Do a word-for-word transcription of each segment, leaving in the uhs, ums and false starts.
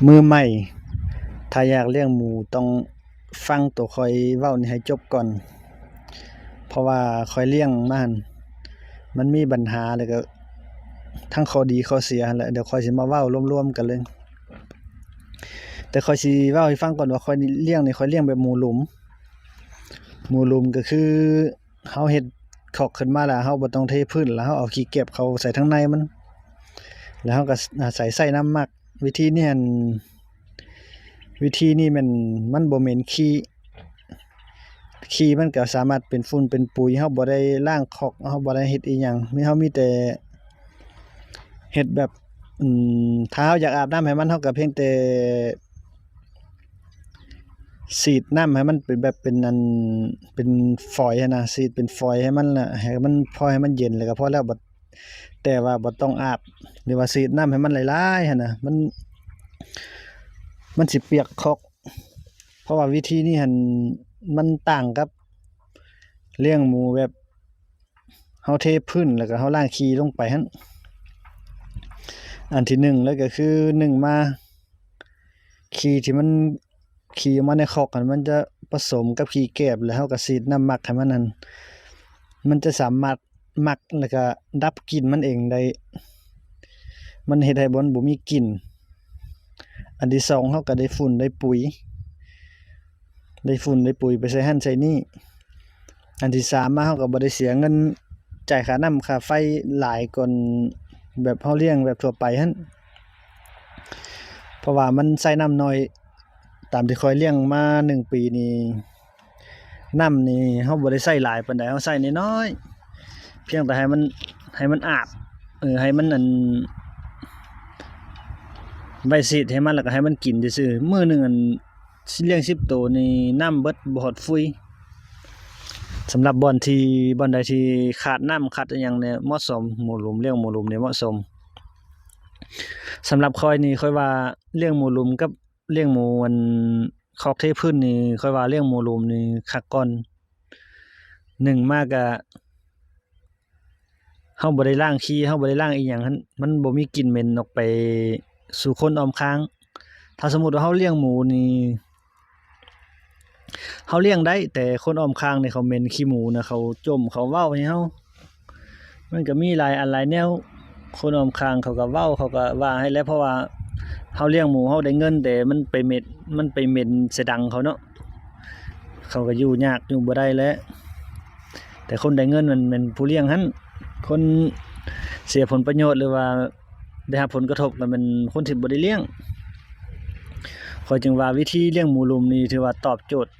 มือใหม่ ถ้าอยากเลี้ยงหมูต้องฟังตัวข้อยเว้านี่ให้จบก่อน เพราะว่าข้อยเลี้ยงมาหั่น มันมีปัญหาแล้วก็ทั้งข้อดีข้อเสียหั่นแหละ เดี๋ยวข้อยสิมาเว้ารวมๆกันเลย แต่ข้อยสิเว้าให้ฟังก่อนว่าข้อยนี่เลี้ยงนี่ข้อยเลี้ยงแบบหมูหลุม หมูหลุมก็คือเฮาเฮ็ดคอกขึ้นมาแล้วเฮาบ่ต้องเทพื้น แล้วเฮาเอาขี้แกบเข้าใส่ทางในมัน แล้วเฮาก็อาศัยใส่น้ำหมัก วิธีนี้หั่น วิธีนี้แม่นมันบ่เหม็นขี้ ขี้มันก็สามารถเป็นฝุ่นเป็นปุ๋ย เฮาบ่ได้ล้างคอก เฮาบ่ได้เฮ็ดอีหยัง มี เฮามีแต่เฮ็ดแบบ อืม ถ้าเฮาอยากอาบน้ำให้มัน เฮาก็เพียงแต่ ฉีดน้ำให้มันเป็นแบบเป็นอัน เป็นฝอยหั้นนะ ฉีดเป็นฝอยให้มันน่ะ ให้มันพอให้มันเย็นแล้วก็พอแล้ว บ่ แต่ว่าบ่ต้องอาบ หรือว่าฉีดน้ำให้มันหลายๆหั้นนะ มัน มันสิเปียกคอก เพราะว่าวิธีนี้หั่นมันต่างกับเลี้ยงหมูแบบเฮาเทพื้นแล้วก็เฮาล้างขี้ลงไปหั่น อันที่หนึ่งเลยก็คือ นึ่งมา ขี้ที่มัน ขี้ออกมาในคอกหั่น มันจะผสมกับขี้แกบ แล้วเฮาก็ฉีดน้ำหมักให้มันหั่น มันจะสามารถหมักแล้วก็ดับกลิ่นมันเองได้ มันเฮ็ดให้บ่ บ่มีกลิ่น อันที่สอง เฮาก็ได้ฝุ่นได้ปุ๋ย ได้ฝุ่นได้ปุ๋ยไปใส่หั่นใส่นี่ อันที่สามมา เฮาก็บ่ได้เสียเงินจ่ายค่าน้ำค่าไฟหลายกว่าแบบเฮาเลี้ยงแบบทั่วไปหั่น เพราะว่ามันใช้น้ำน้อย ตามที่ข้อยเลี้ยงมาหนึ่งปีนี่ น้ำนี่เฮาบ่ได้ใช้หลายปานใด เฮาใช้น้อยๆ เพียงแต่ให้มัน ให้มันอาบ เออ ให้มันอัน ไว้ฉีดให้มัน แล้วก็ให้มันกินซื่อๆ มื้อหนึ่งอัน เลี้ยงสิบโตนี่น้ำเบิดบ่ฮอดฟุย สำหรับบ่อนที่ บ่อนใดที่ขาดน้ำขาดอิหยังเนี่ย เหมาะสม หมูหลุม เลี้ยงหมูหลุมนี่เหมาะสม สำหรับข้อยนี่ ข้อยว่าเลี้ยงหมูหลุมกับเลี้ยงหมูอันคอกเทพื้นนี่ ข้อยว่าเลี้ยงหมูหลุมนี่คักก่อน นึ่งมาก็ เฮาบ่ได้ล้างขี้ เฮาบ่ได้ล้างอีหยังหั่น มันบ่มีกลิ่นเหม็นออกไปสู่คนอ้อมข้าง ถ้าสมมุติว่าเฮาเลี้ยงหมูนี่ เฮาเลี้ยงได้ แต่คนอ้อมข้างนี่เขาเหม็นขี้หมูนะ เขาจ่ม เขาเว้าให้เฮา มันก็มีหลายอันหลายแนว คนอ้อมข้างเขาก็เว้า เขาก็ว่าให้แหละ เพราะว่าเฮาเลี้ยงหมู เฮาได้เงิน แต่มันไปเหม็น มันไปเหม็นใส่ดังเขาเนาะ เขาก็อยู่ยากอยู่บ่ได้แหละ แต่คนได้เงินมันแม่นผู้เลี้ยงหั่น คนเสียผลประโยชน์หรือว่าได้รับผลกระทบก็แม่นคนที่บ่ได้เลี้ยง ข้อยจึงว่าวิธีเลี้ยงหมูหลุมนี่ถือว่าตอบโจทย์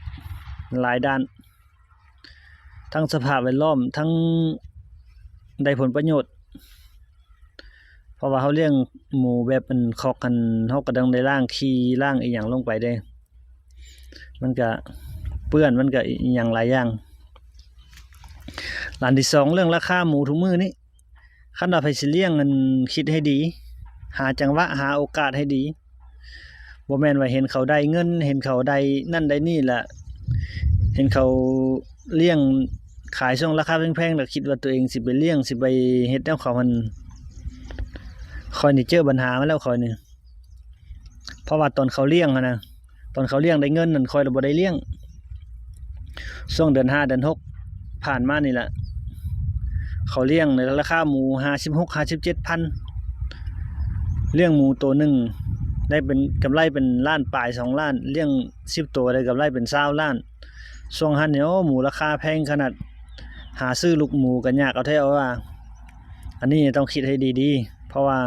หลายด้าน ทั้งสภาพแวดล้อม ทั้งได้ผลประโยชน์ เพราะว่าเฮาเลี้ยงหมูแบบเป็นคอกหั่น เฮาก็ต้องได้ล้างขี้ล้างอีหยังลงไปเด้ มันก็เปื้อน มันก็อีหยังหลายอย่าง อันที่สอง เรื่องราคาหมูทุกมื้อนี้ คันว่าไผสิเลี้ยงนั่นคิดให้ดี หาจังหวะ หาโอกาสให้ดี บ่แม่นว่าเห็นเขาได้เงิน เห็นเขาได้นั่นได้นี่ล่ะ เห็นเขาเลี้ยงขายช่วงราคาแพงๆ แล้วคิดว่าตัวเองสิไปเลี้ยง สิไปเฮ็ดแนวเขาหั่น ข้อยนี่เจอปัญหามาแล้วข้อยนี่ เพราะว่าตอนเขาเลี้ยงหั้นนะ ตอนเขาเลี้ยงได้เงินนั่น ข้อยละบ่ได้เลี้ยง ช่วงเดือนห้า เดือนหก ผ่านมานี่แหละ เขาเลี้ยงในราคาหมู ห้าสิบหก ห้าสิบเจ็ดพัน เลี้ยงหมูตัวหนึ่ง ได้เป็นกำไรเป็นล้านปลาย สองล้าน เลี้ยงสิบตัวได้กำไรเป็นซาวล้าน ช่วงหั้นนี่ โอ้ หมูราคาแพงขนาด หาซื้อลูกหมูก็ยากเอาแท้ว่า อันนี้ต้องคิดให้ดีๆ เพราะว่า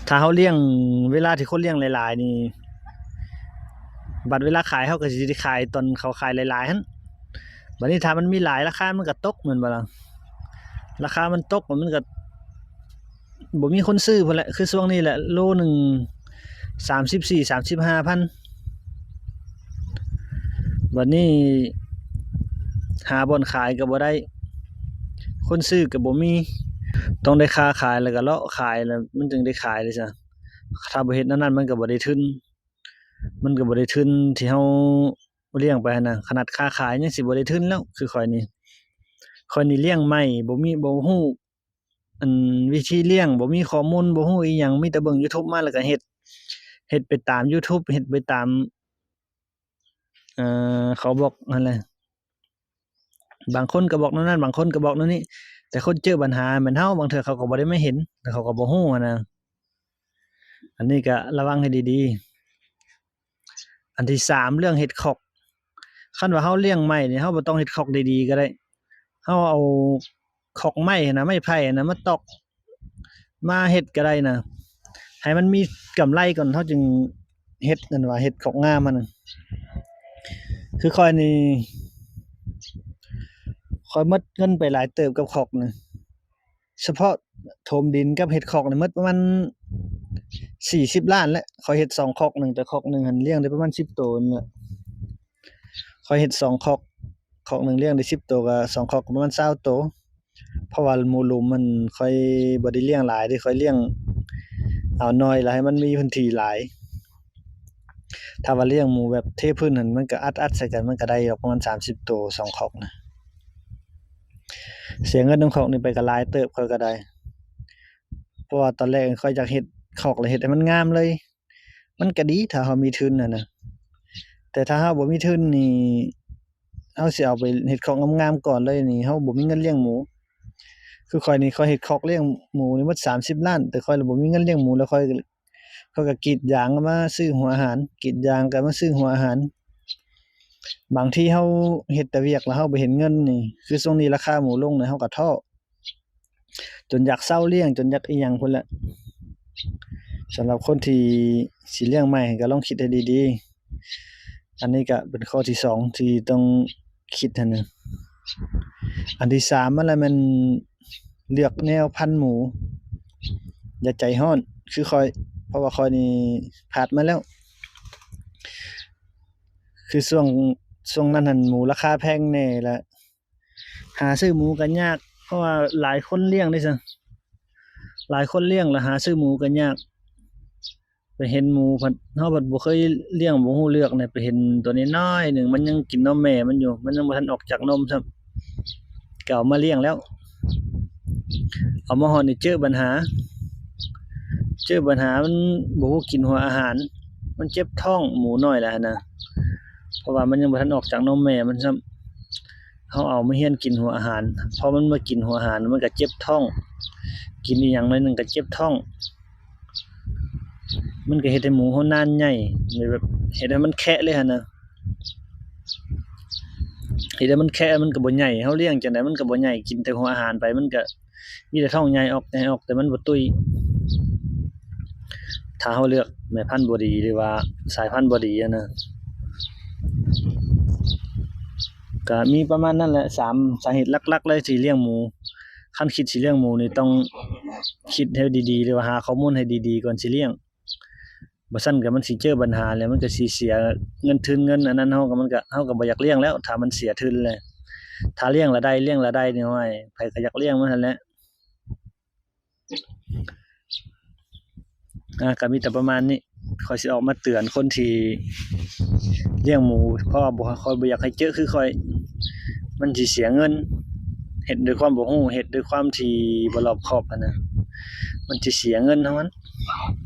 ถ้าเฮาเลี้ยง เวลาที่คนเลี้ยงหลายๆ นี่ บัดเวลาขายเฮาก็สิได้ขายตอนเขาขายหลายๆ หั่น บัดนี้ถ้ามันมีหลายราคามันก็ตกแม่นบ่ล่ะ ราคามันตกมันก็บ่มีคนซื้อพุ้นแหละ คือช่วงนี้แหละ โลหนึ่ง สามสิบสี่ สามสิบห้าพัน บัดนี้หาบ่อนขายก็บ่ได้ คนซื้อก็บ่มี ต้องได้ค้าขายแล้วก็เลาะขายแล้วมันจึงได้ขายเลยซะ ถ้าบ่เฮ็ดแนวนั้นมันก็บ่ได้ทุน มันก็บ่ได้ทุนที่เฮาเลี้ยงไปหั้นนะ ขนาดค้าขายยังสิบ่ได้ทุนแล้ว คือข้อยนี่ ข้อยนี่เลี้ยงใหม่ บ่มี บ่ฮู้ อันวิธีเลี้ยง บ่มีข้อมูล บ่ฮู้อีหยัง มีแต่เบิ่ง YouTube มาแล้วก็เฮ็ด เฮ็ดไปตาม YouTube เฮ็ดไปตาม เอ่อ เขาบอกนั่นแหละ บางคนก็บอกแนวนั้น บางคนก็บอกแนวนี้ แต่คนเจอปัญหาเหมือนเฮา บางเทื่อเขาก็บ่ได้มาเห็น แล้วเขาก็บ่ฮู้หั้นนะ อันนี้ก็ระวังให้ดีๆ อันที่สาม เรื่องเฮ็ดคอก คันว่าเฮาเลี้ยงไม้นี่ เฮาบ่ต้องเฮ็ดคอกดีๆก็ได้ เฮาเอาคอกไม้หั้นนะ ไม้ไผ่หั้นนะ มาตอก มาเฮ็ดก็ได้นะ ให้มันมีกำไรก่อน เฮาจึงเฮ็ดนั่นว่า เฮ็ดคอกงามมันน่ะ คือข้อยนี่ ข้อยหมดเงินไปหลายเติบกับคอกนี่ เฉพาะถมดินกับเฮ็ดคอกนี่หมดประมาณสี่สิบล้านแล้ว ข้อยเฮ็ดสองคอกหนึ่ง แต่คอกหนึ่งหั้นเลี้ยงได้ประมาณสิบโตนี่แหละ ข้อยเฮ็ดสองคอก คอกหนึ่งเลี้ยงได้สิบโต ก็สองคอกก็ประมาณซาวโต เพราะว่าหมูหลุมมันข้อยบ่ได้เลี้ยงหลายเด้ ข้อยเลี้ยงเอาน้อย แล้วให้มันมีพื้นที่หลาย ถ้าว่าเลี้ยงหมูแบบเทพื้นหั้น มันก็อัดๆใส่กัน มันก็ได้ดอกประมาณสามสิบโต สองคอกนะ เสียเงินนำคอกนี่ไปก็หลายเติบ ข้อยก็ได้ เพราะว่าตอนแรกข้อยอยากเฮ็ดคอก แล้วเฮ็ดให้มันงามเลย มันก็ดีถ้าเฮามีทุนน่ะนะ แต่ถ้าเฮาบ่มีทุนนี่ เฮาสิเอาไปเฮ็ดคอกงามๆก่อนเลยนี่ เฮาบ่มีเงินเลี้ยงหมู คือข้อยนี่ ข้อยเฮ็ดคอกเลี้ยงหมูนี่หมดสามสิบล้าน แต่ข้อยละบ่มีเงินเลี้ยงหมู แล้วข้อย ข้อยก็กรีดยางมาซื้อหัวอาหาร กรีดยางก็มาซื้อหัวอาหาร บางทีเฮาเฮ็ดแต่เวียกแล้วเฮาบ่เห็นเงินนี่ คือช่วงนี้ราคาหมูลงนี่ เฮาก็ท้อ จนอยากเซาเลี้ยง จนอยากอิหยังพู้นแหละ สำหรับคนที่สิเลี้ยงไม้ก็ลองคิดให้ดีๆ อันนี้ก็เป็นข้อที่สองที่ต้องคิดหั้นนะ อันที่สามมันละแม่นเลือกแนวพันธุ์หมู อย่าใจร้อนคือข้อย เพราะว่าข้อยนี่ผ่านมาแล้ว คือช่วง ช่วงนั้นหั้นหมูราคาแพงแน่ละ หาซื้อหมูก็ยาก เพราะว่าหลายคนเลี้ยงเด้ซะ หลายคนเลี้ยงแล้วหาซื้อหมูก็ยาก ไปเห็นหมูพัด เฮาพัดบ่เคยเลี้ยง บ่ฮู้เลือกเนี่ย ไปเห็นตัวน้อยๆหนึ่ง มันยังกินนมแม่มันอยู่ มันยังบ่ทันออกจากนมซ้ำ ก็เอามาเลี้ยงแล้ว เอามาฮอดนี่เจอปัญหา เจอปัญหามันบ่ฮู้กินหัวอาหาร มันเจ็บท้อง หมูน้อยแหละหั้นนะ เพราะว่ามันยังบ่ทันออกจากนมแม่มันซ้ำ เฮาเอามาเฮียนกินหัวอาหาร พอมันมากินหัวอาหาร มันก็เจ็บท้อง กินอีหยังหน่อยหนึ่งก็เจ็บท้อง มันก็เฮ็ดให้หมูเฮานานใหญ่ แบบเฮ็ดให้มันแคะเลยหั้นนะ เฮ็ดให้มันแคะ มันก็บ่ใหญ่ เฮาเลี้ยงจั่งใดมันก็บ่ใหญ่ กินแต่หัวอาหารไป มันก็มีแต่ท้องใหญ่ออก ใหญ่ออก แต่มันบ่ตุ้ย ถ้าเฮาเลือกแม่พันธุ์บ่ดี หรือว่าสายพันธุ์บ่ดีอะนะ ก็มีประมาณนั้นแหละ สามสาเหตุหลักๆเลยที่เลี้ยงหมู คันคิดสิเลี้ยงหมูนี่ต้องคิดให้ดีๆ หรือว่าหาข้อมูลให้ดีๆก่อนสิเลี้ยง บ่ซั้นก็มันสิเจอปัญหา แล้วมันก็สิเสียเงินทุนเงินอันนั้น เฮาก็ มันก็ เฮาก็บ่อยากเลี้ยงแล้ว ถ้ามันเสียทุนแล้ว ถ้าเลี้ยงละได้ เลี้ยงละได้นี่ โอ้ย ไผก็อยากเลี้ยงมันหั้นแหละ อ่ะ ก็มีแต่ประมาณนี้ ข้อยสิออกมาเตือนคนที่เลี้ยงหมู เพราะว่าบ่ ข้อยบ่อยากให้เจอคือข้อย มันสิเสียเงิน เฮ็ดด้วยความบ่ฮู้ เฮ็ดด้วยความที่บ่รอบคอบหั้นนะ มันสิเสียเงินเท่านั้น